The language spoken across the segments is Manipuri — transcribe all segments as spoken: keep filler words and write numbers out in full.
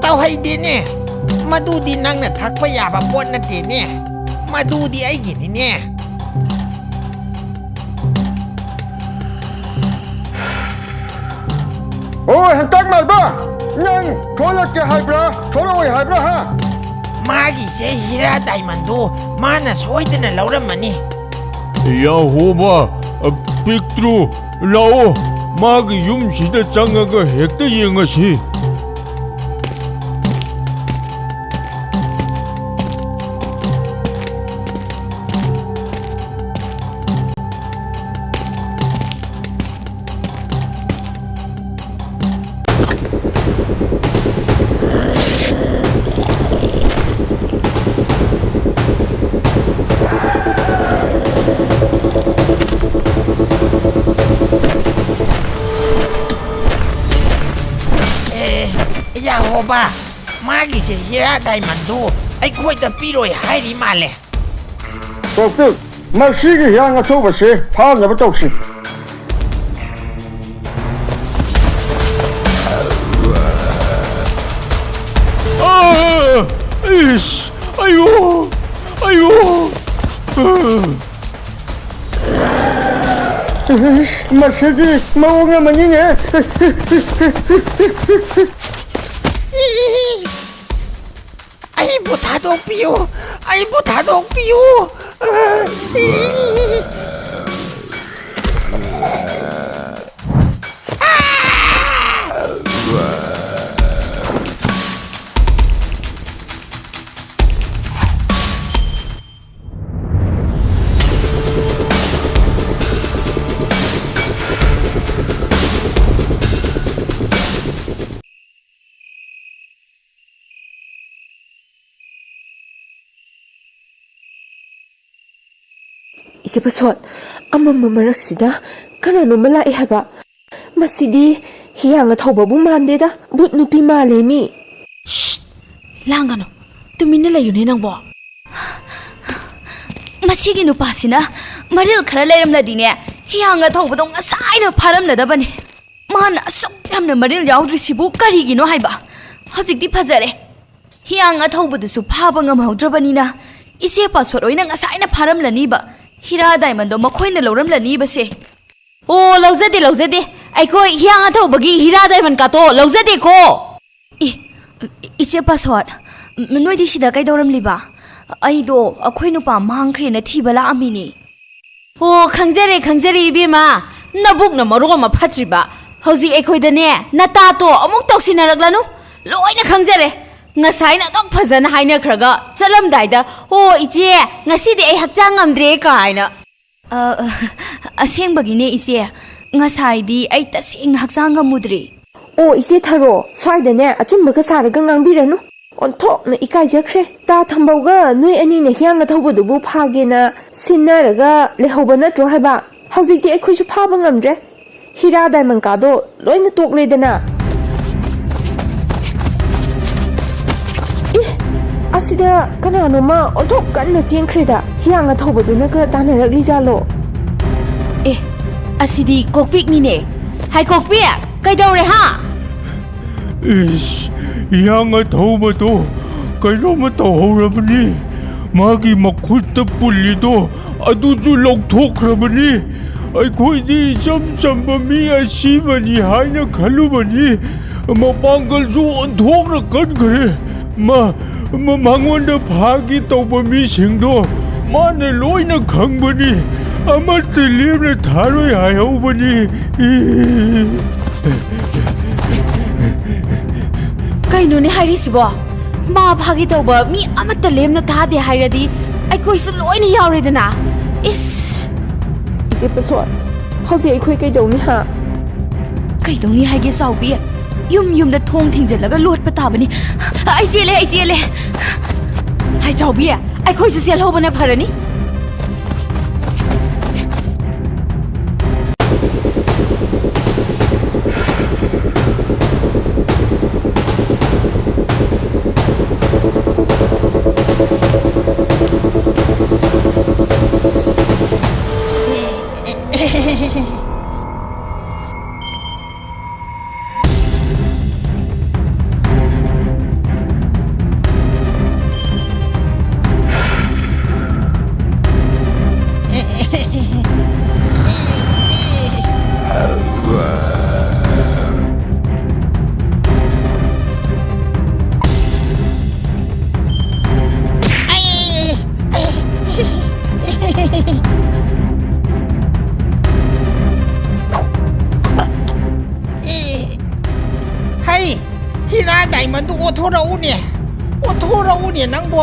ꯇꯧꯍꯩꯗꯦꯅꯦ꯫ ꯃꯗꯨꯗꯤ ꯅꯪꯅ ꯊꯛꯄ ꯌꯥꯕ ꯄꯣꯠ ꯅꯠꯇꯦꯅꯦ꯫ ꯃꯗꯨꯗꯤ ꯑꯩꯒꯤꯅꯤꯅꯦ꯫ ꯑꯣ, ꯍꯦꯟꯇꯥꯛ ꯃꯥꯏꯕ! ꯅꯪ ꯊꯣꯛꯂꯛꯀꯦ ꯍꯥꯏꯕ꯭ꯔꯥ, ꯊꯣꯛꯂꯛꯑꯣꯏ ꯍꯥꯏꯕ꯭ꯔꯥ, ꯍꯥ? ꯃꯥꯒꯤꯁꯦ ꯍꯤꯔꯥ ꯗꯥꯏꯃꯟꯗꯨ ꯃꯥꯅ ꯁꯣꯏꯗꯅ ꯂꯧꯔꯝꯃꯅꯤ꯫ ꯌꯥꯍꯣꯕ, ꯑ, ꯄꯤꯛꯇ꯭ꯔꯨ, ꯂꯥꯛꯑꯣ, ꯃꯥꯒꯤ ꯌꯨꯝꯁꯤꯗ ꯆꯪꯉꯒ ꯍꯦꯛꯇ ꯌꯦꯡꯉꯁꯤ꯫ ꯑꯦ, ꯌꯥꯍꯣꯕ, ꯃꯥꯒꯤꯁꯦ ꯍꯤꯔꯥ ꯗꯥꯏꯃꯟꯗꯨ ꯑꯩꯈꯣꯏꯗ ꯄꯤꯔꯣꯏ ꯍꯥꯏꯔꯤ ꯃꯥꯜꯂꯦ꯫ ꯇꯣꯛꯇꯨ, ꯃꯁꯤꯒꯤ ꯍꯤꯌꯥꯡ ꯑꯊꯧꯕꯁꯦ ꯐꯥꯅꯕ ꯇꯧꯁꯤ꯫ ꯑꯥ! ꯏꯁ! ꯑꯌꯣ! ꯑꯌꯣ! ꯑꯥ! ꯃꯁꯤꯗꯤ ꯃꯑꯣꯡ ꯑꯃꯅꯤꯅꯦ꯫ ꯑꯩꯕꯨ ꯊꯥꯗꯣꯛꯄꯤꯌꯨ! ꯑꯩꯕꯨ ꯊꯥꯗꯣꯛꯄꯤꯌꯨ! ꯏꯆꯦ ꯄꯁꯣꯠ, ꯑꯃꯝꯕ ꯃꯔꯛꯁꯤꯗ ꯀꯅꯥꯅꯣꯝꯃ ꯂꯥꯛꯑꯦ ꯍꯥꯏꯕ꯫ ꯃꯁꯤꯗꯤ ꯍꯤꯌꯥꯡ ꯑꯊꯧꯕꯕꯨ ꯃꯥꯟꯗꯦꯗ, ꯚꯨꯠ ꯅꯨꯄꯤ ꯃꯥꯜꯂꯦ ꯃꯤ꯫ ꯁ꯭ꯁ! ꯂꯥꯡꯒꯅꯨ꯫ ꯇꯨꯃꯤꯟꯅ ꯂꯩꯌꯨꯅꯦ ꯅꯪꯕꯣ꯫ ꯃꯁꯤꯒꯤ ꯅꯨꯄꯥꯁꯤꯅ ꯃꯔꯤꯜ ꯈꯔ ꯂꯩꯔꯝꯂꯗꯤꯅꯦ, ꯍꯤꯌꯥꯡ ꯑꯊꯧꯕꯗꯣ ꯉꯁꯥꯏꯅ ꯐꯥꯔꯝꯂꯗꯕꯅꯤ꯫ ꯃꯥꯅ ꯑꯁꯨꯛ ꯌꯥꯝꯅ ꯃꯔꯤꯜ ꯌꯥꯎꯗ꯭ꯔꯤꯁꯤꯕꯨ ꯀꯔꯤꯒꯤꯅꯣ ꯍꯥꯏꯕ? ꯍꯧꯖꯤꯛꯇꯤ ꯐꯖꯔꯦ꯫ ꯍꯤꯌꯥꯡ ꯑꯊꯧꯕꯗꯨꯁꯨ ꯐꯥꯕ ꯉꯝꯍꯧꯗ꯭ꯔꯕꯅꯤꯅ, ꯏꯆꯦ ꯄꯥꯁꯣꯠ ꯍꯣꯏꯅ ꯉꯁꯥꯏꯅ ꯐꯥꯔꯝꯂꯅꯤꯕ꯫ ꯍꯤꯔꯥ ꯗꯥꯏꯃꯟꯗꯣ ꯃꯈꯣꯏꯅ ꯂꯧꯔꯝꯂꯅꯤꯕꯁꯦ꯫ ꯑꯣ, ꯂꯧꯖꯗꯦ, ꯂꯧꯖꯗꯦ꯫ ꯑꯩꯈꯣꯏ ꯍꯤꯌꯥꯡ ꯑꯊꯧꯕꯒꯤ ꯍꯤꯔꯥ ꯗꯥꯏꯃꯟ ꯀꯥꯇꯣ ꯂꯧꯖꯗꯦꯀꯣ꯫ ꯏ, ꯏꯆꯦ ꯄꯥꯁꯣꯠ, ꯅꯣꯏꯗꯤ ꯁꯤꯗ ꯀꯩꯗꯧꯔꯝꯂꯤꯕ? ꯑꯩꯗꯣ ꯑꯩꯈꯣꯏ ꯅꯨꯄꯥ ꯃꯥꯡꯈ꯭ꯔꯦꯅ ꯊꯤꯕ ꯂꯥꯛꯑꯝꯃꯤꯅꯦ꯫ ꯑꯣ, ꯈꯪꯖꯔꯦ, ꯈꯪꯖꯔꯦ, ꯏꯕꯦꯝꯃ꯫ ꯅꯕꯨꯛꯅ ꯃꯔꯣꯜ ꯑꯃ ꯐꯠꯇ꯭ꯔꯤꯕ꯫ ꯍꯧꯖꯤꯛ ꯑꯩꯈꯣꯏꯗꯅꯦ, ꯅꯇꯥꯇꯣ ꯑꯃꯨꯛ ꯇꯧꯁꯤꯟꯅꯔꯛꯂꯅꯨ꯫ ꯂꯣꯏꯅ ꯈꯪꯖꯔꯦ꯫ ꯉꯁꯥꯏꯅ ꯑꯗꯨꯛ ꯐꯖꯅ ꯍꯥꯏꯅꯈ꯭ꯔꯒ ꯆꯠꯂꯝꯗꯥꯏꯗ, "ꯑꯣ, ꯏꯆꯦ, ꯉꯁꯤꯗꯤ ꯑꯩ ꯍꯛꯆꯥꯡ ꯉꯝꯗ꯭ꯔꯦ" ꯀꯥꯏꯅ꯫ ꯑ, ꯑ, ꯑꯁꯦꯡꯕꯒꯤꯅꯦ, ꯏꯆꯦ꯫ ꯉꯁꯥꯏꯗꯤ ꯑꯩ ꯇꯁꯦꯡꯅ ꯍꯛꯆꯥꯡ ꯉꯝꯃꯨꯗ꯭ꯔꯦ꯫ ꯑꯣ, ꯏꯆꯦ ꯊꯔꯣ, ꯁ꯭ꯋꯥꯏꯗꯅꯦ ꯑꯆꯨꯝꯕꯒ ꯁꯥꯔꯒ ꯉꯥꯡꯕꯤꯔꯅꯨ꯫ ꯑꯣꯟꯊꯣꯛꯅ ꯏꯀꯥꯏꯖꯈ꯭ꯔꯦ꯫ ꯇꯥ ꯊꯝꯕꯧꯒ ꯅꯣꯏ ꯑꯅꯤꯅ ꯍꯤꯌꯥꯡ ꯑꯊꯧꯕꯗꯨꯕꯨ ꯐꯥꯒꯦꯅ ꯁꯤꯟꯅꯔꯒ ꯂꯩꯍꯧꯕ ꯅꯠꯇ꯭ꯔꯣ ꯍꯥꯏꯕ? ꯍꯧꯖꯤꯛꯇꯤ ꯑꯩꯈꯣꯏꯁꯨ ꯐꯥꯕ ꯉꯝꯗ꯭ꯔꯦ꯫ ꯍꯤꯔꯥ ꯗꯥꯏꯃꯟ ꯀꯥꯗꯣ ꯂꯣꯏꯅ ꯇꯣꯛꯂꯦꯗꯅ꯫ ꯏ, ꯑꯁꯤꯗ ꯀꯅꯥꯅꯣꯃ ꯑꯣꯟꯊꯣꯛ ꯀꯟꯅ ꯆꯦꯟꯈ꯭ꯔꯦꯗ꯫ ꯍꯤꯌꯥꯡ ꯑꯊꯧꯕꯗꯨꯅꯒ ꯇꯥꯟꯅꯔꯛꯂꯤꯖꯥꯠꯂꯣ? ꯑꯦ, ꯑꯁꯤꯗꯤ ꯀꯣꯛꯄꯤꯛꯅꯤꯅꯦ꯫ ꯍꯥꯏ ꯀꯣꯛꯄꯤꯛ, ꯀꯩꯗꯧꯔꯦ ꯍꯥ? ꯏꯁ, ꯍꯤꯌꯥꯡ ꯑꯊꯧꯕꯗꯣ ꯀꯩꯅꯣꯝꯃ ꯇꯧꯍꯧꯔꯕꯅꯤ꯫ ꯃꯥꯒꯤ ꯃꯈꯨꯠꯇ ꯄꯨꯜꯂꯤꯗꯣ ꯑꯗꯨꯁꯨ ꯂꯧꯊꯣꯛꯈ꯭ꯔꯕꯅꯤ꯫ ꯑꯩꯈꯣꯏꯗꯤ ꯏꯆꯝ ꯆꯝꯕ ꯃꯤ ꯑꯁꯤꯕꯅꯤ ꯍꯥꯏꯅ ꯈꯜꯂꯨꯕꯅꯤ꯫ ꯃꯄꯥꯡꯒꯜꯁꯨ ꯑꯣꯟꯊꯣꯛꯅ ꯀꯟꯈ꯭ꯔꯦ꯫ ꯃ-, ꯃ-, ꯃꯉꯣꯟꯗ ꯐꯥꯒꯦ ꯇꯧꯕ ꯃꯤꯁꯤꯡꯗꯣ ꯃꯥꯅ ꯂꯣꯏꯅ ꯈꯪꯕꯅꯤ꯫ ꯑꯃꯠꯇ ꯂꯦꯝꯅ ꯊꯥꯔꯣꯏ ꯍꯥꯏꯍꯧꯕꯅꯤ꯫ ꯀꯩꯅꯣꯅꯦ ꯍꯥꯏꯔꯤꯁꯤꯕꯣ? ꯃꯥ ꯐꯥꯒꯦ ꯇꯧꯕ ꯃꯤ ꯑꯃꯠꯇ ꯂꯦꯝꯅ ꯊꯥꯗꯦ ꯍꯥꯏꯔꯗꯤ ꯑꯩꯈꯣꯏꯁꯨ ꯂꯣꯏꯅ ꯌꯥꯎꯔꯦꯗꯅ꯫ ꯏꯁ! ꯏꯆꯦ ꯄꯁꯣꯠ, ꯍꯧꯖꯤꯛ ꯑꯩꯈꯣꯏ ꯀꯩꯗꯧꯅꯤ ꯍꯥ? ꯀꯩꯗꯧꯅꯤ ꯍꯥꯏꯒꯦ ꯆꯥꯎꯕꯤ? ꯌꯨꯝ ꯌꯨꯝꯗ ꯊꯣꯡ ꯊꯤꯡꯖꯤꯜꯂꯒ ꯂꯣꯠꯄ ꯇꯥꯕꯅꯤ꯫ ꯑꯩ ꯆꯦꯜꯂꯦ, ꯑꯩ ꯆꯦꯜꯂꯦ꯫ ꯍꯥꯏ ꯆꯥꯎꯕꯤ, ꯑꯩꯈꯣꯏꯁꯨ ꯆꯦꯜꯍꯧꯕꯅ ꯐꯔꯅꯤ꯫ ꯑꯣꯟꯊꯣꯔꯛꯎꯅꯦ, ꯑꯣꯟꯊꯣꯔꯛꯎꯅꯦ ꯅꯪꯕꯣ꯫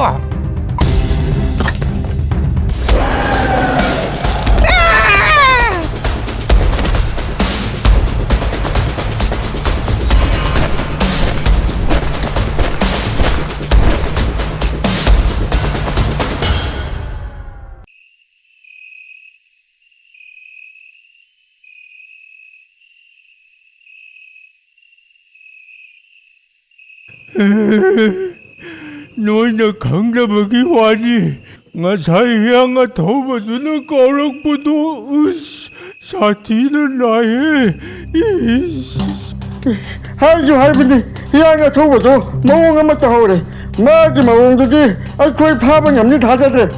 ꯅꯣꯏꯅ ꯈꯪꯗꯕꯒꯤ ꯋꯥꯅꯤ꯫ ꯉꯁꯥꯏ ꯍꯤꯌꯥꯡ ꯑꯊꯧꯕꯗꯨꯅ ꯀꯥꯎꯔꯛꯄꯗꯣ, ꯎꯁ, ꯁꯥꯊꯤꯅ ꯅꯥꯏꯍꯦ꯫ ꯏꯁ꯫ ꯍꯥꯏꯁꯨ ꯍꯥꯏꯕꯅꯤ, ꯍꯤꯌꯥꯡ ꯑꯊꯧꯕꯗꯣ ꯃꯑꯣꯡ ꯑꯃ ꯇꯧꯍꯧꯔꯦ꯫ ꯃꯥꯒꯤ ꯃꯑꯣꯡꯗꯨꯗꯤ ꯑꯩꯈꯣꯏ ꯐꯥꯕ ꯉꯝꯅꯤ ꯊꯥꯖꯗ꯭ꯔꯦ꯫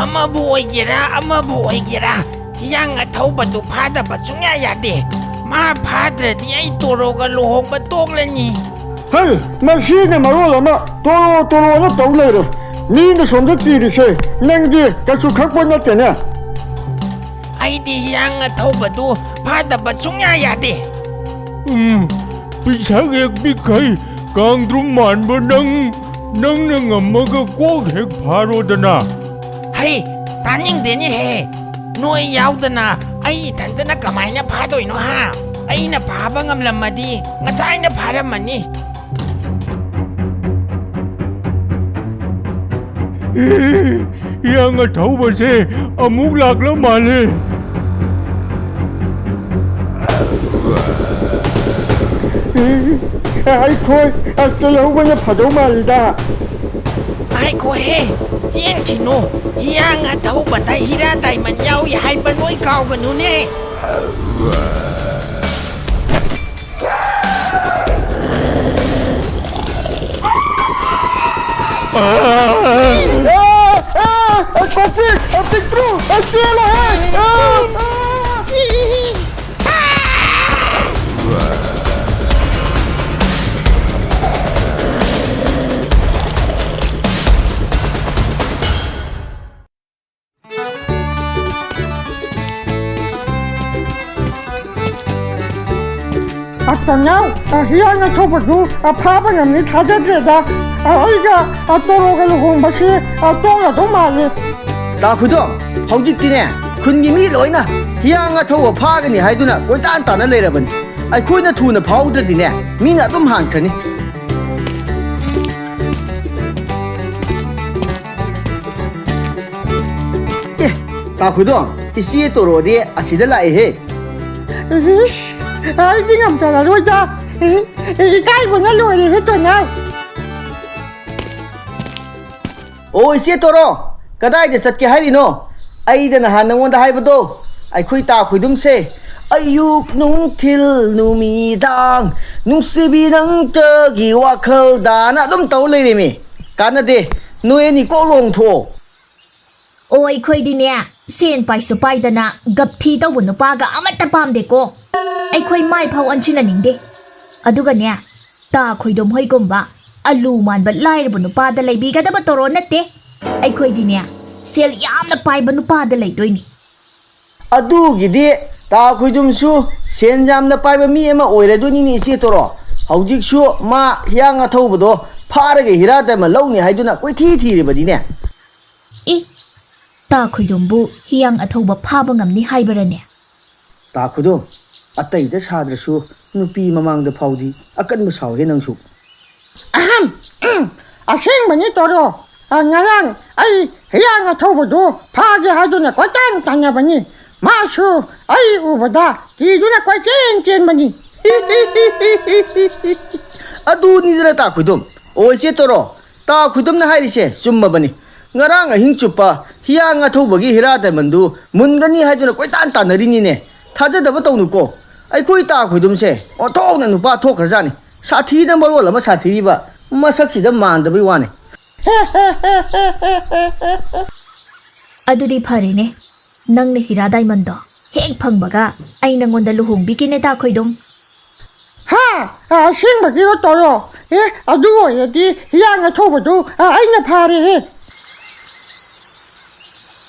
ꯑꯃꯕꯨ ꯑꯣꯏꯒꯦꯔꯥ, ꯑꯃꯕꯨ ꯑꯣꯏꯒꯦꯔꯥ, ꯍꯤꯌꯥꯡ ꯑꯊꯧꯕꯗꯨ ꯐꯥꯗꯕ ꯁꯨꯡꯌꯥ ꯌꯥꯗꯦ꯫ ꯃꯥ ꯐꯥꯗ꯭ꯔꯗꯤ ꯑꯩ ꯇꯣꯔꯣꯒ ꯂꯨꯍꯣꯡꯕ ꯇꯣꯛꯂꯅꯤ꯫ ꯍꯩ, ꯃꯁꯤꯅ ꯃꯔꯣꯜ ꯑꯃ ꯇꯣꯔꯣ ꯇꯣꯔꯣꯅ ꯇꯧ ꯂꯩꯔꯦ꯫ ꯃꯤꯅ ꯁꯣꯝꯗ ꯊꯤꯔꯤꯁꯦ ꯅꯪꯗꯤ ꯀꯩꯁꯨ ꯈꯪꯄꯣꯠ ꯅꯠꯇꯦꯅꯦ꯫ ꯑꯩꯗꯤ ꯍꯤꯌꯥꯡ ꯑꯊꯧꯕꯗꯨ ꯐꯥꯗꯕ ꯁꯨꯡꯌꯥ ꯌꯥꯗꯦ꯫ ꯎꯝ, ꯄꯤꯁꯛ ꯍꯦꯛ ꯄꯤꯛꯈꯩ ꯀꯥꯡꯗ꯭ꯔꯨꯝ ꯃꯥꯟꯕ ꯅꯪ, ꯅꯪꯅ ꯉꯝꯃꯒ ꯀꯣꯛ ꯍꯦꯛ ꯐꯥꯔꯣꯗꯅ꯫ ꯍꯩ, ꯇꯥꯅꯤꯡꯗꯦꯅꯦꯍꯦ꯫ ꯅꯣꯏ ꯌꯥꯎꯗꯅ ꯑꯩ ꯏꯊꯟꯇꯅ ꯀꯃꯥꯏꯅ ꯐꯥꯗꯣꯏꯅꯣ ꯍꯥ? ꯑꯩꯅ ꯐꯥꯕ ꯉꯝꯂꯝꯃꯗꯤ ꯉꯁꯥꯏꯅ ꯐꯥꯔꯝꯃꯅꯤ꯫ ꯍꯤꯌꯥꯡ ꯑꯊꯧꯕꯁꯦ ꯑꯃꯨꯛ ꯂꯥꯛꯂ ꯃꯥꯜꯂꯦ꯫ ꯑꯩꯈꯣꯏ ꯆꯦꯜꯍꯧꯕꯅ ꯐꯗꯧ ꯃꯥꯜꯂꯤꯗ꯫ ꯉꯥꯏꯈꯣꯍꯦ, ꯆꯦꯟꯈꯤꯅꯨ꯫ ꯍꯤꯌꯥꯡ ꯑꯊꯧꯕꯗ ꯍꯤꯔꯥ ꯗꯥꯏꯃꯟ ꯌꯥꯎꯏ ꯍꯥꯏꯕ ꯅꯣꯏ ꯀꯥꯎꯒꯅꯨꯅꯦ꯫ ꯑꯥ! ꯑꯥ! ꯑꯥ! ꯀꯣꯐꯤ! ꯑꯥ, ꯄꯤꯛꯇ꯭ꯔꯨ! ꯑꯥ, ꯆꯦꯜꯂꯣꯍꯦ! ꯑꯥ! ꯑꯥ! ꯑ, ꯇꯣꯅꯥꯎ, ꯑ, ꯍꯤꯌꯥꯡ ꯑꯊꯧꯕꯗꯨ, ꯑ, ꯐꯥꯕ ꯉꯝꯅꯤ ꯊꯥꯖꯗ꯭ꯔꯦꯗ꯫ ꯑ, ꯑꯩꯒ, ꯑ, ꯇꯣꯔꯣꯒ ꯂꯨꯍꯣꯡꯕꯁꯤ, ꯑ, ꯇꯣꯛꯂꯗꯧ ꯃꯥꯜꯂꯤ꯫ ꯇꯥ ꯈꯣꯏꯗꯣꯝ, ꯍꯧꯖꯤꯛꯇꯤꯅꯦ, ꯈꯨꯟꯒꯤ ꯃꯤ ꯂꯣꯏꯅ ꯍꯤꯌꯥꯡ ꯑꯊꯧꯕ ꯐꯥꯒꯅꯤ ꯍꯥꯏꯗꯨꯅ ꯀꯣꯏꯇꯥꯟ ꯇꯥꯟꯅ ꯂꯩꯔꯕꯅꯤ꯫ ꯑꯩꯈꯣꯏꯅ ꯊꯨꯅ ꯐꯥꯍꯧꯗ꯭ꯔꯗꯤꯅꯦ, ꯃꯤꯅ ꯑꯗꯨꯝ ꯍꯥꯟꯈ꯭ꯔꯅꯤ꯫ ꯑꯦ, ꯇꯥ ꯈꯣꯏꯗꯣꯝ, ꯏꯆꯦ ꯇꯣꯔꯣꯗꯤ ꯑꯁꯤꯗ ꯂꯥꯛꯑꯦꯍꯦ꯫ ꯏꯁ, ꯑꯩꯗꯤ ꯉꯝꯖꯔꯔꯣꯏꯗ꯫ ꯏꯀꯥꯏꯕꯅ ꯂꯣꯏꯔꯦꯍꯦ, ꯇꯣꯅꯥꯎ꯫ ꯑꯣ, ꯏꯆꯦ ꯇꯣꯔꯣ, ꯀꯗꯥꯏꯗ ꯆꯠꯀꯦ ꯍꯥꯏꯔꯤꯅꯣ? ꯑꯩꯗ ꯅꯍꯥꯟ ꯅꯉꯣꯟꯗ ꯍꯥꯏꯕꯗꯣ, ꯑꯩꯈꯣꯏ ꯇꯥ ꯈꯣꯏꯗꯨꯝꯁꯦ ꯑꯌꯨꯛ, ꯅꯨꯡꯊꯤꯜ, ꯅꯨꯃꯤꯗꯥꯡ, ꯅꯨꯡꯁꯤꯕꯤ ꯅꯪꯇꯒꯤ ꯋꯥꯈꯜꯗꯅ ꯑꯗꯨꯝ ꯇꯧ ꯂꯩꯔꯦꯃꯤ꯫ ꯀꯥꯟꯅꯗꯦ, ꯅꯣꯏ ꯑꯅꯤ ꯀꯣꯛ ꯂꯣꯡꯊꯣꯛꯑꯣ꯫ ꯑꯣ, ꯑꯩꯈꯣꯏꯗꯤꯅꯦ, ꯁꯦꯟ ꯄꯥꯏꯁꯨ ꯄꯥꯏꯗꯅ ꯒꯞꯊꯤ ꯇꯧꯕ ꯅꯨꯄꯥꯒ ꯑꯃꯠꯇ ꯄꯥꯝꯗꯦꯀꯣ꯫ ꯑꯩꯈꯣꯏ ꯃꯥꯏ ꯐꯥꯎ ꯑꯣꯟꯁꯤꯟꯅꯅꯤꯡꯗꯦ꯫ ꯑꯗꯨꯒꯅꯦ, ꯇꯥ ꯈꯣꯏꯗꯣꯝ ꯍꯣꯏꯒꯨꯝꯕ ꯑꯂꯨ ꯃꯥꯟꯕ ꯂꯥꯏꯔꯕ ꯅꯨꯄꯥꯗ ꯂꯩꯕꯤꯒꯗꯕ ꯇꯣꯔꯣ ꯅꯠꯇꯦ꯫ ꯑꯩꯈꯣꯏꯗꯤꯅꯦ, ꯁꯦꯜ ꯌꯥꯝꯅ ꯄꯥꯏꯕ ꯅꯨꯄꯥꯗ ꯂꯩꯗꯣꯏꯅꯤ꯫ ꯑꯗꯨꯒꯤꯗꯤ ꯇꯥ ꯈꯣꯏꯗꯨꯝꯁꯨ ꯁꯦꯟ ꯌꯥꯝꯅ ꯄꯥꯏꯕ ꯃꯤ ꯑꯃ ꯑꯣꯏꯔꯗꯣꯏꯅꯤꯅꯦ, ꯏꯆꯦ ꯇꯣꯔꯣ꯫ ꯍꯧꯖꯤꯛꯁꯨ ꯃꯥ ꯍꯤꯌꯥꯡ ꯑꯊꯧꯕꯗꯣ ꯐꯥꯔꯒ ꯍꯤꯔꯥ ꯗꯥꯏꯃꯟ ꯂꯧꯅꯤ ꯍꯥꯏꯗꯨꯅ ꯀꯣꯏꯊꯤ ꯊꯤꯔꯤꯕꯅꯤꯅꯦ꯫ ꯏ, ꯇꯥ ꯈꯣꯏꯗꯣꯝꯕꯨ ꯍꯤꯌꯥꯡ ꯑꯊꯧꯕ ꯐꯥꯕ ꯉꯝꯅꯤ ꯍꯥꯏꯕꯔꯅꯦ? ꯇꯥ ꯈꯣꯏꯗꯣꯝ, ꯑꯇꯩꯗ ꯁꯥꯗ꯭ꯔꯁꯨ ꯅꯨꯄꯤ ꯃꯃꯥꯡꯗ ꯐꯥꯎꯗꯤ ꯑꯀꯟꯕ ꯁꯥꯎꯍꯦ ꯅꯪꯁꯨ꯫ ꯑꯍꯝ, ꯎꯝ, ꯑꯁꯦꯡꯕꯅꯤ ꯇꯣꯔꯣ꯫ ꯑ, ꯉꯔꯥꯡ ꯑꯩ ꯍꯤꯌꯥꯡ ꯑꯊꯧꯕꯗꯨ ꯐꯥꯒꯦ ꯍꯥꯏꯗꯨꯅ ꯀꯣꯏꯇꯥꯟ ꯇꯥꯟꯅꯕꯅꯤ꯫ ꯃꯥꯁꯨ ꯑꯩ ꯎꯕꯗ ꯀꯤꯗꯨꯅ ꯀꯣꯏꯆꯦꯟ ꯆꯦꯟꯕꯅꯤ꯫ ꯑꯗꯨꯅꯤꯗꯅ ꯇꯥ ꯈꯣꯏꯗꯨꯝ꯫ ꯑꯣ, ꯏꯆꯦ ꯇꯣꯔꯣ, ꯇꯥ ꯈꯣꯏꯗꯨꯝꯅ ꯍꯥꯏꯔꯤꯁꯦ ꯆꯨꯝꯃꯕꯅꯤ꯫ ꯉꯔꯥꯡ ꯑꯍꯤꯡ ꯆꯨꯞꯄ ꯍꯤꯌꯥꯡ ꯑꯊꯧꯕꯒꯤ ꯍꯤꯔꯥ ꯗꯥꯏꯃꯟꯗꯨ ꯃꯨꯟꯒꯅꯤ ꯍꯥꯏꯗꯨꯅ ꯀꯣꯏꯇꯥꯟ ꯇꯥꯟꯅꯔꯤꯅꯤꯅꯦ꯫ ꯊꯥꯖꯗꯕ ꯇꯧꯅꯨꯀꯣ꯫ ꯑꯩꯈꯣꯏ ꯇꯥ ꯈꯣꯏꯗꯨꯝꯁꯦ ꯑꯣꯟꯊꯣꯛꯅ ꯅꯨꯄꯥ ꯊꯣꯛꯈ꯭ꯔꯖꯥꯠꯅꯤ꯫ ꯁꯥꯊꯤꯅ ꯃꯔꯣꯜ ꯑꯃ ꯁꯥꯊꯤꯔꯤꯕ, ꯃꯁꯛꯁꯤꯗ ꯃꯥꯟꯗꯕꯩ ꯋꯥꯅꯤ꯫ ꯑꯗꯨꯗꯤ ꯐꯔꯦꯅꯦ, ꯅꯪꯅ ꯍꯤꯔꯥ ꯗꯥꯏꯃꯟꯗꯣ ꯍꯦꯛ ꯐꯪꯕꯒ ꯑꯩ ꯅꯪꯉꯣꯟꯗ ꯂꯨꯍꯣꯡꯕꯤꯒꯦꯅꯦ, ꯇꯥ ꯈꯣꯏꯗꯨꯝ꯫ ꯍꯥ? ꯑ, ꯑꯁꯦꯡꯕꯒꯤꯔꯣ ꯇꯣꯔꯣ? ꯑꯦ, ꯑꯗꯨ ꯑꯣꯏꯔꯗꯤ ꯍꯤꯌꯥꯡ ꯑꯊꯧꯕꯗꯨ, ꯑ, ꯑꯩꯅ ꯐꯥꯔꯦꯍꯦ꯫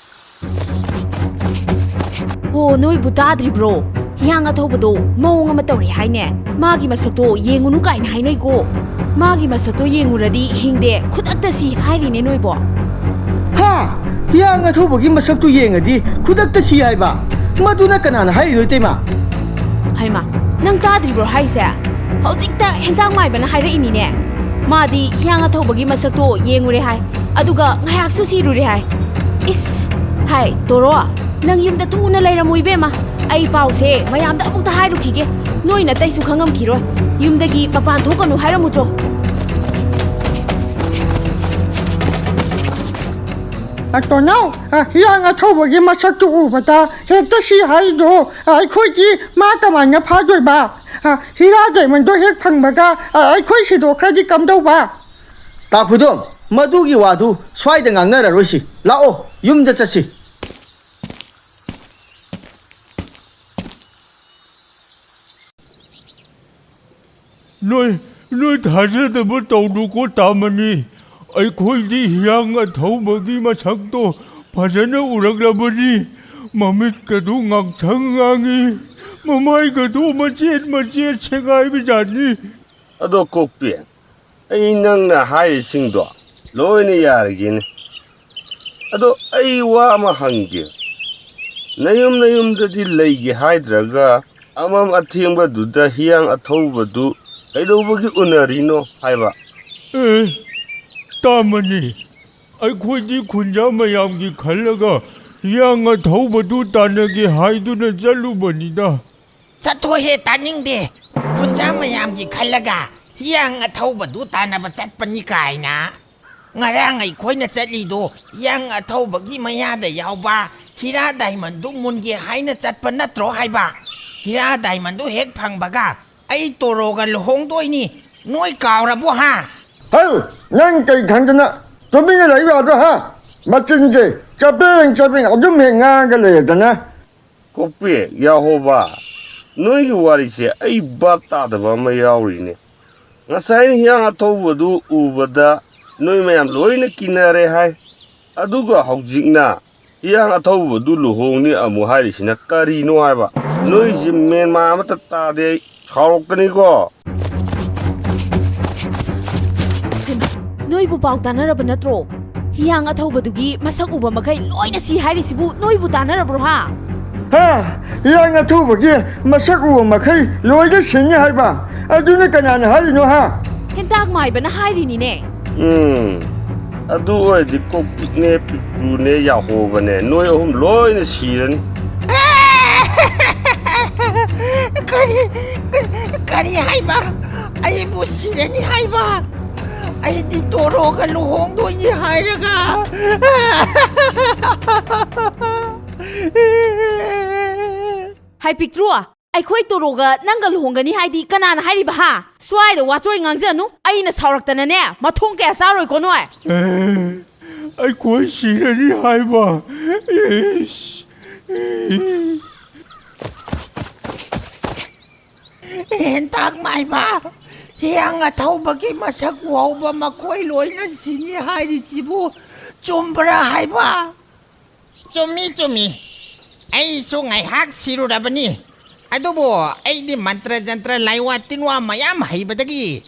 ꯍꯣ, ꯅꯣꯏꯕꯨ ꯇꯥꯗ꯭ꯔꯤꯕ꯭ꯔꯣ? ꯍꯤꯌꯥꯡ ꯑꯊꯧꯕꯗꯣ ꯃꯑꯣꯡ ꯑꯃ ꯇꯧꯔꯦ ꯍꯥꯏꯅꯦ꯫ ꯃꯥꯒꯤ ꯃꯁꯛꯇꯣ ꯌꯦꯡꯉꯨꯅꯨ ꯀꯥꯏꯅ ꯍꯥꯏꯅꯩꯀꯣ꯫ ꯃꯥꯒꯤ ꯃꯁꯛꯇꯣ ꯌꯦꯡꯉꯨꯔꯗꯤ ꯍꯤꯡꯗꯦ, ꯈꯨꯗꯛꯇ ꯁꯤ ꯍꯥꯏꯔꯤꯅꯦ ꯅꯣꯏꯕꯣ꯫ ꯍꯥ? ꯍꯤꯌꯥꯡ ꯑꯊꯧꯕꯒꯤ ꯃꯁꯛꯇꯨ ꯌꯦꯡꯉꯗꯤ ꯈꯨꯗꯛꯇ ꯁꯤ ꯍꯥꯏꯕ? ꯃꯗꯨꯅ ꯀꯅꯥꯅ ꯍꯥꯏꯔꯤꯅꯣ, ꯏꯇꯩꯃ? ꯍꯩꯃꯥ, ꯅꯪ ꯇꯥꯗ꯭ꯔꯤꯕ꯭ꯔꯣ ꯍꯥꯏꯁꯦ? ꯍꯧꯖꯤꯛꯇ ꯍꯦꯟꯇꯥꯛ ꯃꯥꯏꯕꯅ ꯍꯥꯏꯔꯛꯏꯅꯤꯅꯦ꯫ ꯃꯥꯗꯤ ꯍꯤꯌꯥꯡ ꯑꯊꯧꯕꯒꯤ ꯃꯁꯛꯇꯣ ꯌꯦꯡꯉꯨꯔꯦ ꯍꯥꯏ, ꯑꯗꯨꯒ ꯉꯥꯏꯍꯥꯛꯁꯨ ꯁꯤꯔꯨꯔꯦ ꯍꯥꯏ꯫ ꯏꯁ! ꯍꯥꯏ, ꯇꯣꯔꯣ, ꯅꯪ ꯌꯨꯝꯗ ꯊꯨꯅ ꯂꯩꯔꯝꯃꯨ ꯏꯕꯦꯝꯃ꯫ ꯑꯩ ꯄꯥꯎꯁꯦ ꯃꯌꯥꯝꯗ ꯑꯃꯨꯛꯇ ꯍꯥꯏꯔꯨꯈꯤꯒꯦ꯫ ꯅꯣꯏ ꯅꯇꯩꯁꯨ ꯈꯪꯉꯝꯈꯤꯔꯣꯏ꯫ ꯌꯨꯝꯗꯒꯤ ꯃꯄꯥꯟ ꯊꯣꯛꯀꯅꯨ ꯍꯥꯏꯔꯝꯃꯨ ꯆꯣ꯫ ꯑ, ꯇꯣꯅꯥꯎ, ꯑ, ꯍꯤꯌꯥꯡ ꯑꯊꯧꯕꯒꯤ ꯃꯁꯛꯇꯨ ꯎꯕꯗ ꯍꯦꯛꯇ ꯁꯤ ꯍꯥꯏꯗꯣ, ꯑ, ꯑꯩꯈꯣꯏꯗꯤ ꯃꯥ ꯀꯃꯥꯏꯅ ꯐꯥꯗꯣꯏꯕ? ꯑ, ꯍꯤꯔꯥ ꯗꯥꯏꯃꯟꯗꯣ ꯍꯦꯛ ꯐꯪꯕꯒ, ꯑ, ꯑꯩꯈꯣꯏ ꯁꯤꯗꯣꯛꯈ꯭ꯔꯗꯤ ꯀꯝꯗꯧꯕ? ꯇꯥ ꯈꯨꯗꯣꯝ, ꯃꯗꯨꯒꯤ ꯋꯥꯗꯨ ꯁ꯭ꯋꯥꯏꯗ ꯉꯥꯡꯅꯔꯔꯣꯏꯁꯤ꯫ ꯂꯥꯛꯑꯣ, ꯌꯨꯝꯗ ꯆꯠꯁꯤ꯫ ꯅꯣꯏ, ꯅꯣꯏ ꯊꯥꯖꯗꯕ ꯇꯧꯅꯨꯀꯣ, ꯇꯥꯃꯅꯤ꯫ ꯑꯩꯈꯣꯏꯗꯤ ꯍꯤꯌꯥꯡ ꯑꯊꯧꯕꯒꯤ ꯃꯁꯛꯇꯣ ꯐꯖꯅ ꯎꯔꯛꯂꯕꯅꯤ꯫ ꯃꯃꯤꯠꯀꯗꯨ ꯉꯥꯡꯁꯪ ꯉꯥꯡꯉꯤ, ꯃꯃꯥꯏꯒꯗꯨ ꯃꯆꯦꯠ ꯃꯆꯦꯠ ꯁꯦꯒꯥꯏꯕꯖꯥꯠꯅꯤ꯫ ꯑꯗꯣ ꯀꯣꯛꯄꯤ, ꯑꯩ ꯅꯪꯅ ꯍꯥꯏꯔꯤꯁꯤꯡꯗꯣ ꯂꯣꯏꯅ ꯌꯥꯔꯒꯦꯅꯦ꯫ ꯑꯗꯣ ꯑꯩ ꯋꯥ ꯑꯃ ꯍꯪꯒꯦ꯫ ꯅꯌꯨꯝ ꯅꯌꯨꯝꯗꯗꯤ ꯂꯩꯒꯦ ꯍꯥꯏꯗ꯭ꯔꯒ ꯑꯃꯝ ꯑꯊꯦꯡꯕꯗꯨꯗ ꯍꯤꯌꯥꯡ ꯑꯊꯧꯕꯗꯨ ꯀꯩꯗꯧꯕꯒꯤ ꯎꯅꯔꯤꯅꯣ ꯍꯥꯏꯕ? ꯑꯦ, ꯇꯥꯃꯅꯤ, ꯑꯩꯈꯣꯏꯗꯤ ꯈꯨꯟꯖꯥ ꯃꯌꯥꯝꯒꯤ ꯈꯜꯂꯒ ꯍꯤꯌꯥꯡ ꯑꯊꯧꯕꯗꯨ ꯇꯥꯟꯅꯒꯦ ꯍꯥꯏꯗꯨꯅ ꯆꯠꯂꯨꯕꯅꯤꯗ꯫ ꯆꯠꯊꯣꯛꯍꯦ, ꯇꯥꯅꯤꯡꯗꯦ꯫ ꯈꯨꯟꯖꯥ ꯃꯌꯥꯝꯒꯤ ꯈꯜꯂꯒ ꯍꯤꯌꯥꯡ ꯑꯊꯧꯕꯗꯨ ꯇꯥꯟꯅꯕ ꯆꯠꯄꯅꯤ ꯀꯥꯏꯅ꯫ ꯉꯔꯥꯡ ꯑꯩꯈꯣꯏꯅ ꯆꯠꯂꯤꯗꯣ ꯍꯤꯌꯥꯡ ꯑꯊꯧꯕꯒꯤ ꯃꯌꯥꯗ ꯌꯥꯎꯕ ꯍꯤꯔꯥ ꯗꯥꯏꯃꯟꯗꯨ ꯃꯨꯟꯒꯦ ꯍꯥꯏꯅ ꯆꯠꯄ ꯅꯠꯇ꯭ꯔꯣ ꯍꯥꯏꯕ? ꯍꯤꯔꯥ ꯗꯥꯏꯃꯟꯗꯨ ꯍꯦꯛ ꯐꯪꯕꯒ ꯑꯩ ꯇꯣꯔꯣꯒ ꯂꯨꯍꯣꯡꯗꯣꯏꯅꯤ꯫ ꯅꯣꯏ ꯀꯥꯎꯔꯕꯣ ꯍꯥ? ꯍꯩ, ꯅꯪ ꯀꯩ ꯈꯪꯗꯅ ꯇꯨꯃꯤꯟꯅ ꯂꯩꯌꯨ ꯌꯥꯗ꯭ꯔꯣ ꯍꯥ? ꯃꯆꯤꯟꯁꯦ ꯆꯕꯦꯡ ꯆꯕꯦꯡ ꯑꯗꯨꯝ ꯍꯦꯛ ꯉꯥꯡꯉꯒ ꯂꯩꯔꯗꯅ꯫ ꯀꯣꯛꯄꯤ, ꯌꯥꯍꯣꯕ, ꯅꯣꯏꯒꯤ ꯋꯥꯔꯤꯁꯦ ꯑꯩ ꯚꯥꯞ ꯇꯥꯗꯕ ꯑꯃ ꯌꯥꯎꯔꯤꯅꯦ꯫ ꯉꯁꯥꯏꯅ ꯍꯤꯌꯥꯡ ꯑꯊꯧꯕꯗꯨ ꯎꯕꯗ ꯅꯣꯏ ꯃꯌꯥꯝ ꯂꯣꯏꯅ ꯀꯤꯅꯔꯦ ꯍꯥꯏ, ꯑꯗꯨꯒ ꯍꯧꯖꯤꯛꯅ ꯍꯤꯌꯥꯡ ꯑꯊꯧꯕꯗꯨ ꯂꯨꯍꯣꯡꯅꯤ ꯑꯃꯨꯛ ꯍꯥꯏꯔꯤꯁꯤꯅ ꯀꯔꯤꯅꯣ ꯍꯥꯏꯕ? ꯅꯣꯏꯁꯤ ꯃꯦꯟ ꯃꯥꯟ ꯑꯃꯠꯇ ꯇꯥꯗꯦ ꯑꯩ꯫ ꯁꯥꯎꯔꯛꯀꯅꯤꯀꯣ꯫ ꯍꯩꯃꯥ, ꯅꯣꯏꯕꯨ ꯄꯥꯎ ꯇꯥꯅꯔꯕ ꯅꯠꯇ꯭ꯔꯣ? ꯍꯤꯌꯥꯡ ꯑꯊꯧꯕꯗꯨꯒꯤ ꯃꯁꯛ ꯎꯕ ꯃꯈꯩ ꯂꯣꯏꯅ ꯁꯤ ꯍꯥꯏꯔꯤꯁꯤꯕꯨ ꯅꯣꯏꯕꯨ ꯇꯥꯅꯔꯕ꯭ꯔꯣ ꯍꯥ? ꯍꯥ? ꯍꯤꯌꯥꯡ ꯑꯊꯧꯕꯒꯤ ꯃꯁꯛ ꯎꯕ ꯃꯈꯩ ꯂꯣꯏꯅ ꯁꯤꯅꯤ ꯍꯥꯏꯕ? ꯑꯗꯨꯅ ꯀꯅꯥꯅ ꯍꯥꯏꯔꯤꯅꯣ ꯍꯥ? ꯍꯦꯟꯇꯥꯛ ꯃꯥꯏꯕꯅ ꯍꯥꯏꯔꯤꯅꯤꯅꯦ꯫ ꯎꯝ, ꯑꯗꯨ ꯑꯣꯏꯔꯗꯤ ꯀꯣꯛꯄꯤꯛꯅꯦ, ꯄꯤꯛꯇ꯭ꯔꯨꯅꯦ, ꯌꯥꯍꯣꯕꯅꯦ, ꯅꯣꯏ ꯑꯍꯨꯝ ꯂꯣꯏꯅ ꯁꯤꯔꯅꯤ꯫ ꯀꯔꯤ ꯀꯔꯤ ꯍꯥꯏꯕ? ꯑꯩꯕꯨ ꯁꯤꯔꯅꯤ ꯍꯥꯏꯕ? ꯑꯩꯗꯤ ꯇꯣꯔꯣꯒ ꯂꯨꯍꯣꯡꯗꯣꯏꯅꯤ ꯍꯥꯏꯔꯒ꯫ ꯍꯥꯏ ꯄꯤꯛꯇ꯭ꯔꯨ, ꯑꯩꯈꯣꯏ ꯇꯣꯔꯣꯒ ꯅꯪꯒ ꯂꯨꯍꯣꯡꯒꯅꯤ ꯍꯥꯏꯗꯤ ꯀꯅꯥꯅ ꯍꯥꯏꯔꯤꯕ ꯍꯥ? ꯁ꯭ꯋꯥꯏꯗ ꯋꯥꯆꯣꯏ ꯉꯥꯡꯖꯅꯨ, ꯑꯩꯅ ꯁꯥꯎꯔꯛꯇꯅꯅꯦ ꯃꯊꯣꯡ ꯀꯌꯥ ꯆꯥꯔꯣꯏꯀꯣ ꯅꯣꯏ꯫ ꯑꯩꯈꯣꯏ ꯁꯤꯔꯅꯤ ꯍꯥꯏꯕ꯫ ꯏꯁ꯫ ꯍꯦꯟꯇꯥꯛ ꯃꯥꯏꯕ, ꯍꯤꯌꯥꯡ ꯑꯊꯧꯕꯒꯤ ꯃꯁꯛ ꯎꯍꯧꯕ ꯃꯈꯣꯏ ꯂꯣꯏꯅ ꯁꯤꯅꯤ ꯍꯥꯏꯔꯤꯁꯤꯕꯨ ꯆꯨꯝꯕ꯭ꯔꯥ ꯍꯥꯏꯕ? ꯆꯨꯝꯃꯤ ꯆꯨꯝꯃꯤ, ꯑꯩꯁꯨ ꯉꯥꯏꯍꯥꯛ ꯁꯤꯔꯨꯔꯕꯅꯤ꯫ ꯑꯗꯨꯕꯨ ꯑꯩꯗꯤ ꯃꯟꯇ꯭ꯔ ꯖꯟꯇ꯭ꯔ, ꯂꯥꯏꯋꯥ ꯇꯤꯟꯋꯥ ꯃꯌꯥꯝ ꯍꯩꯕꯗꯒꯤ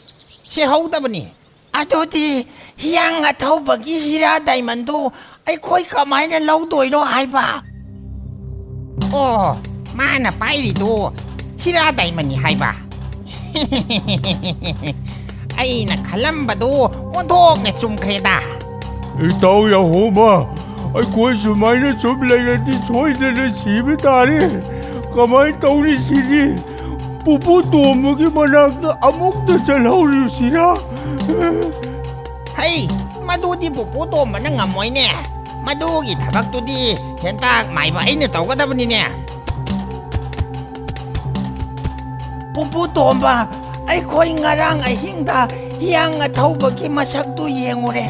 ꯁꯤꯍꯧꯗꯕꯅꯤ꯫ ꯑꯗꯨꯗꯤ ꯍꯤꯌꯥꯡ ꯑꯊꯧꯕꯒꯤ ꯍꯤꯔꯥ ꯗꯥꯏꯃꯟꯗꯨ ꯑꯩꯈꯣꯏ ꯀꯃꯥꯏꯅ ꯂꯧꯗꯣꯏꯅꯣ ꯍꯥꯏꯕ? ꯑꯣ, ꯃꯥꯅ ꯄꯥꯏꯔꯤꯗꯨ ꯍꯤꯔꯥ ꯗꯥꯏꯃꯟꯅꯤ ꯍꯥꯏꯕ? ꯑꯩꯅ ꯈꯜꯂꯝꯕꯗꯨ ꯑꯣꯟꯊꯣꯛꯅ ꯆꯨꯝꯈ꯭ꯔꯦꯗ꯫ ꯏꯇꯥꯎ ꯌꯥꯍꯣꯕ, ꯑꯩꯈꯣꯏ ꯁꯨꯃꯥꯏꯅ ꯁꯨꯝ ꯂꯩꯔꯗꯤ ꯁꯣꯏꯗꯅ ꯁꯤꯕ ꯇꯥꯔꯦ꯫ ꯀꯃꯥꯏꯅ ꯇꯧꯅꯤ ꯁꯤꯗꯤ? ꯄꯨꯄꯨ ꯇꯣꯝꯕꯒꯤ ꯃꯅꯥꯛꯇ ꯑꯃꯨꯛꯇ ꯆꯠꯍꯧꯔꯨꯁꯤꯔꯥ? ꯍꯩ, ꯃꯗꯨꯗꯤ ꯄꯨꯄꯨ ꯇꯣꯝꯕꯅ ꯉꯝꯃꯣꯏꯅꯦ꯫ ꯃꯗꯨꯒꯤ ꯊꯕꯛꯇꯨꯗꯤ ꯍꯦꯟꯇꯥꯛ ꯃꯥꯏꯕ ꯑꯩꯅ ꯇꯧꯒꯗꯕꯅꯤꯅꯦ꯫ ꯄꯨꯄꯨ ꯇꯣꯝꯕ, ꯑꯩꯈꯣꯏ ꯉꯔꯥꯡ ꯑꯍꯤꯡꯗ ꯍꯤꯌꯥꯡ ꯑꯊꯧꯕꯒꯤ ꯃꯁꯛꯇꯨ ꯌꯦꯡꯉꯨꯔꯦ꯫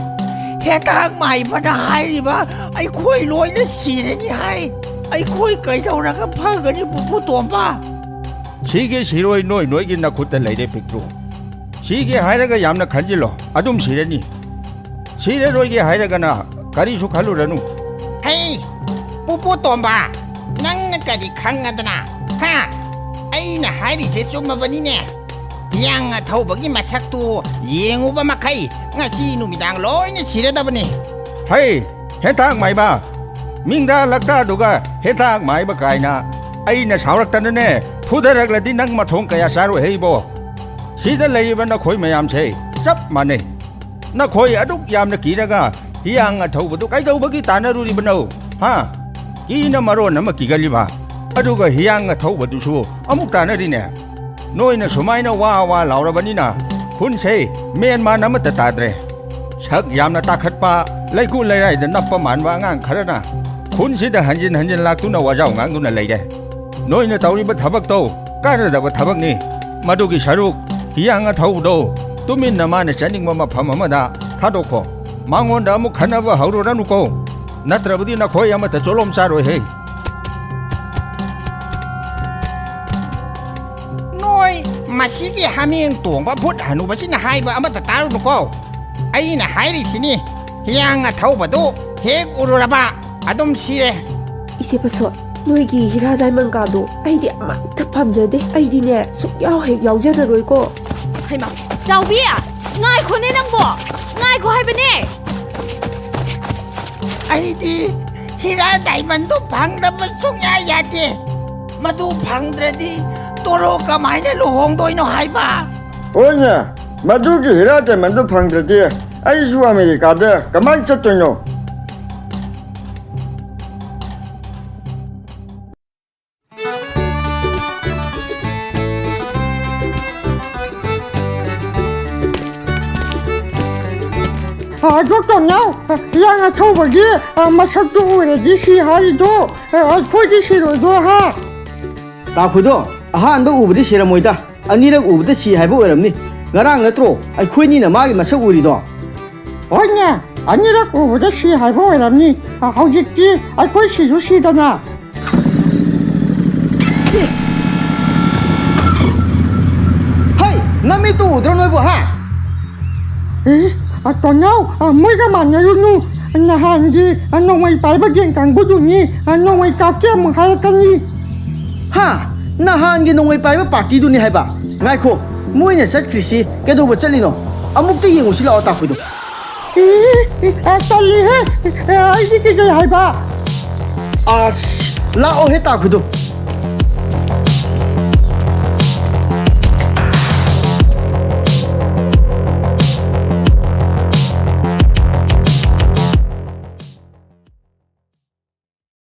ꯍꯦꯟꯇꯥꯛ ꯃꯥꯏꯕꯅ ꯍꯥꯏꯔꯤꯕ ꯑꯩꯈꯣꯏ ꯂꯣꯏꯅ ꯁꯤꯔꯅꯤ ꯍꯥꯏ꯫ ꯑꯩꯈꯣꯏ ꯀꯩꯗꯧꯔꯒ ꯐꯒꯅꯤ ꯄꯨꯄꯨ ꯇꯣꯝꯕ? ꯁꯤꯒꯦ ꯁꯤꯔꯣꯏ ꯅꯣꯏ ꯅꯣꯏꯒꯤ ꯅꯈꯨꯠꯇ ꯂꯩꯔꯦ ꯄꯤꯛꯇ꯭ꯔꯨ꯫ ꯁꯤꯒꯦ ꯍꯥꯏꯔꯒ ꯌꯥꯝꯅ ꯈꯟꯖꯤꯜꯂꯣ, ꯑꯗꯨꯝ ꯁꯤꯔꯅꯤ꯫ ꯁꯤꯔꯔꯣꯏꯒꯦ ꯍꯥꯏꯔꯒꯅ ꯀꯔꯤꯁꯨ ꯈꯜꯂꯨꯔꯅꯨ꯫ ꯍꯩ, ꯄꯨꯄꯨ ꯇꯣꯝꯕ, ꯅꯪꯅ ꯀꯔꯤ ꯈꯪꯉꯗꯅ? ꯍꯥ? ꯑꯩꯅ ꯍꯥꯏꯔꯤꯁꯦ ꯆꯨꯝꯃꯕꯅꯤꯅꯦ꯫ ꯍꯤꯌꯥꯡ ꯑꯊꯧꯕꯒꯤ ꯃꯁꯛꯇꯨ ꯌꯦꯡꯉꯨꯕ ꯃꯈꯩ ꯉꯁꯤ ꯅꯨꯃꯤꯗꯥꯡ ꯂꯣꯏꯅ ꯁꯤꯔꯗꯕꯅꯤ꯫ ꯍꯩ, ꯍꯦꯟꯇꯥꯛ ꯃꯥꯏꯕ! ꯃꯤꯡꯗ ꯂꯛꯇꯗꯨꯒ ꯍꯦꯟꯇꯥꯛ ꯃꯥꯏꯕ ꯀꯥꯏꯅ꯫ ꯑꯩꯅ ꯁꯥꯎꯔꯛꯇꯅꯅꯦ ꯐꯨꯊꯔꯛꯂꯗꯤ ꯅꯪ ꯃꯊꯣꯡ ꯀꯌꯥ ꯆꯥꯔꯣꯏ ꯍꯩꯕꯣ꯫ ꯁꯤꯗ ꯂꯩꯔꯤꯕ ꯅꯈꯣꯏ ꯃꯌꯥꯝꯁꯦ ꯆꯞ ꯃꯥꯟꯅꯩ꯫ ꯅꯈꯣꯏ ꯑꯗꯨꯛ ꯌꯥꯝꯅ ꯀꯤꯔꯒ ꯍꯤꯌꯥꯡ ꯑꯊꯧꯕꯗꯨ ꯀꯩꯗꯧꯕꯒꯤ ꯇꯥꯟꯅꯔꯨꯔꯤꯕꯅꯣ? ꯍꯥ? ꯀꯤꯅ ꯃꯔꯣꯟ ꯑꯃ ꯀꯤꯒꯜꯂꯤꯕ, ꯑꯗꯨꯒ ꯍꯤꯌꯥꯡ ꯑꯊꯧꯕꯗꯨꯁꯨ ꯑꯃꯨꯛ ꯇꯥꯟꯅꯔꯤꯅꯦ꯫ ꯅꯣꯏꯅ ꯁꯨꯃꯥꯏꯅ ꯋꯥ ꯋꯥ ꯂꯥꯎꯔꯕꯅꯤꯅ ꯈꯨꯟꯁꯦ ꯃꯦꯟ ꯃꯥꯟ ꯑꯃꯠꯇ ꯇꯥꯗ꯭ꯔꯦ꯫ ꯁꯛ ꯌꯥꯝꯅ ꯇꯥꯈꯠꯄ, ꯂꯩꯀꯨ ꯂꯩꯔꯥꯏꯗ ꯅꯞꯄ ꯃꯥꯟꯕ ꯑꯉꯥꯡ ꯈꯔꯅ ꯈꯨꯟꯁꯤꯗ ꯍꯟꯖꯤꯟ ꯍꯟꯖꯤꯟ ꯂꯥꯛꯇꯨꯅ ꯋꯥꯖꯥꯎ ꯉꯥꯡꯗꯨꯅ ꯂꯩꯔꯦ꯫ ꯅꯣꯏꯅ ꯇꯧꯔꯤꯕ ꯊꯕꯛꯇꯣ ꯀꯥꯟꯅꯗꯕ ꯊꯕꯛꯅꯤ꯫ ꯃꯗꯨꯒꯤ ꯁꯔꯨꯛ ꯍꯤꯌꯥꯡ ꯑꯊꯧꯕꯗꯣ ꯇꯨꯃꯤꯟꯅ ꯃꯥꯅ ꯆꯠꯅꯤꯡꯕ ꯃꯐꯝ ꯑꯃꯗ ꯊꯥꯗꯣꯛꯈꯣ꯫ ꯃꯉꯣꯟꯗ ꯑꯃꯨꯛ ꯈꯟꯅꯕ ꯍꯧꯔꯨꯔꯅꯨꯀꯣ꯫ ꯅꯠꯇ꯭ꯔꯕꯗꯤ ꯅꯈꯣꯏ ꯑꯃꯠꯇ ꯆꯣꯂꯣꯝ ꯆꯥꯔꯣꯏꯍꯦ꯫ ꯅꯣꯏ ꯃꯁꯤꯒꯤ ꯍꯥꯃꯦꯡ ꯇꯣꯡꯕ ꯚꯨꯠ ꯍꯅꯨꯕꯁꯤꯅ ꯍꯥꯏꯕ ꯑꯃꯠꯇ ꯇꯥꯔꯨꯅꯨꯀꯣ꯫ ꯑꯩꯅ ꯍꯥꯏꯔꯤꯁꯤꯅꯤ, ꯍꯤꯌꯥꯡ ꯑꯊꯧꯕꯗꯨ ꯍꯦꯛ ꯎꯔꯨꯔꯕ ꯑꯗꯨꯝ ꯁꯤꯔꯦ꯫ ꯏꯆꯦ ꯄꯠꯁꯣꯠ, ꯅꯣꯏꯒꯤ ꯍꯤꯔꯥ ꯗꯥꯏꯃꯟ ꯀꯥꯗꯣ ꯑꯩꯗꯤ ꯑꯃꯠꯇ ꯄꯥꯝꯖꯗꯦ꯫ ꯑꯩꯗꯤꯅꯦ ꯁꯨꯛꯌꯥꯎ ꯍꯦꯛ ꯌꯥꯎꯖꯔꯔꯣꯏꯀꯣ꯫ ꯍꯩꯃꯥ, ꯆꯥꯎꯕꯤ! ꯉꯥꯏꯈꯣꯅꯦ ꯅꯪꯕꯣ! ꯉꯥꯏꯈꯣ ꯍꯥꯏꯕꯅꯦ! ꯑꯩꯗꯤ ꯍꯤꯔꯥ ꯗꯥꯏꯃꯟꯗꯨ ꯐꯪꯗꯕ ꯁꯨꯡꯌꯥ ꯌꯥꯗꯦ꯫ ꯃꯗꯨ ꯐꯪꯗ꯭ꯔꯗꯤ ꯇꯣꯔꯣ ꯀꯃꯥꯏꯅ ꯂꯨꯍꯣꯡꯗꯣꯏꯅꯣ ꯍꯥꯏꯕ? ꯍꯣꯏꯅꯦ, ꯃꯗꯨꯒꯤ ꯍꯤꯔꯥ ꯗꯥꯏꯃꯟꯗꯨ ꯐꯪꯗ꯭ꯔꯗꯤ ꯑꯩꯁꯨ ꯑꯃꯦꯔꯤꯀꯥꯗ ꯀꯃꯥꯏꯅ ꯆꯠꯇꯣꯏꯅꯣ? ꯑ, ꯗꯣꯛꯇꯔ ꯅꯥꯎ, ꯑ, ꯍꯤꯌꯥꯡ ꯑꯊꯧꯕꯒꯤ, ꯑ, ꯃꯁꯛꯇꯨ ꯎꯔꯗꯤ ꯁꯤ ꯍꯥꯏꯔꯤꯗꯣ, ꯑ, ꯑꯩꯈꯣꯏꯗꯤ ꯁꯤꯔꯣꯏꯗ꯭ꯔꯣ, ꯍꯥ? ꯇꯥꯈꯨꯗꯣ, ꯑꯍꯥꯟꯕ ꯎꯕꯗꯤ ꯁꯤꯔꯝꯃꯣꯏꯗ, ꯑꯅꯤꯔꯛ ꯎꯕꯗ ꯁꯤ ꯍꯥꯏꯕ ꯑꯣꯏꯔꯝꯅꯤ꯫ ꯉꯔꯥꯡ ꯅꯠꯇ꯭ꯔꯣ ꯑꯩꯈꯣꯏꯅꯤꯅ ꯃꯥꯒꯤ ꯃꯁꯛ ꯎꯔꯤꯗꯣ? ꯍꯣꯏꯅꯦ, ꯑꯅꯤꯔꯛ ꯎꯕꯗ ꯁꯤ ꯍꯥꯏꯕ ꯑꯣꯏꯔꯝꯅꯤ꯫ ꯑ, ꯍꯧꯖꯤꯛꯇꯤ ꯑꯩꯈꯣꯏ ꯁꯤꯁꯨ ꯁꯤꯗꯅ꯫ ꯑꯦ! ꯍꯩ, ꯅꯃꯤꯠꯇꯨ ꯎꯗ꯭ꯔꯣ ꯅꯣꯏꯕꯨ, ꯍꯥ? ꯑꯦ, ꯑ, ꯇꯣꯟꯅꯥꯎ, ꯑ, ꯃꯣꯏꯒ ꯃꯥꯟꯅꯔꯨꯅꯨ꯫ ꯅꯍꯥꯟꯒꯤ ꯅꯣꯡꯃꯩ ꯄꯥꯏꯕ ꯒꯦꯡ ꯀꯥꯡꯕꯨꯗꯨꯅꯤ꯫ ꯅꯣꯡꯃꯩ ꯀꯥꯞꯀꯦ ꯑꯃꯨꯛ ꯍꯥꯏꯔꯛꯀꯅꯤ꯫ ꯍꯥ? ꯅꯍꯥꯟꯒꯤ ꯅꯣꯡꯃꯩ ꯄꯥꯏꯕ ꯄꯥꯔꯇꯤꯗꯨꯅꯤ ꯍꯥꯏꯕ? ꯉꯥꯏꯈꯣ, ꯃꯣꯏꯅ ꯆꯠꯈ꯭ꯔꯤꯁꯤ ꯀꯩꯗꯧꯕ ꯆꯠꯂꯤꯅꯣ? ꯑꯃꯨꯛꯇ ꯌꯦꯡꯉꯨꯁꯤ ꯂꯥꯛꯑꯣ, ꯇꯥꯈꯨꯗꯣ꯫ ꯏ, ꯏ, ꯑ, ꯇꯜꯂꯤꯍꯦ꯫ ꯑ, ꯑꯩꯗꯤ ꯀꯤꯖꯩ ꯍꯥꯏꯕ꯫ ꯑꯁ, ꯂꯥꯛꯑꯣꯍꯦ, ꯇꯥꯈꯨꯗꯣ꯫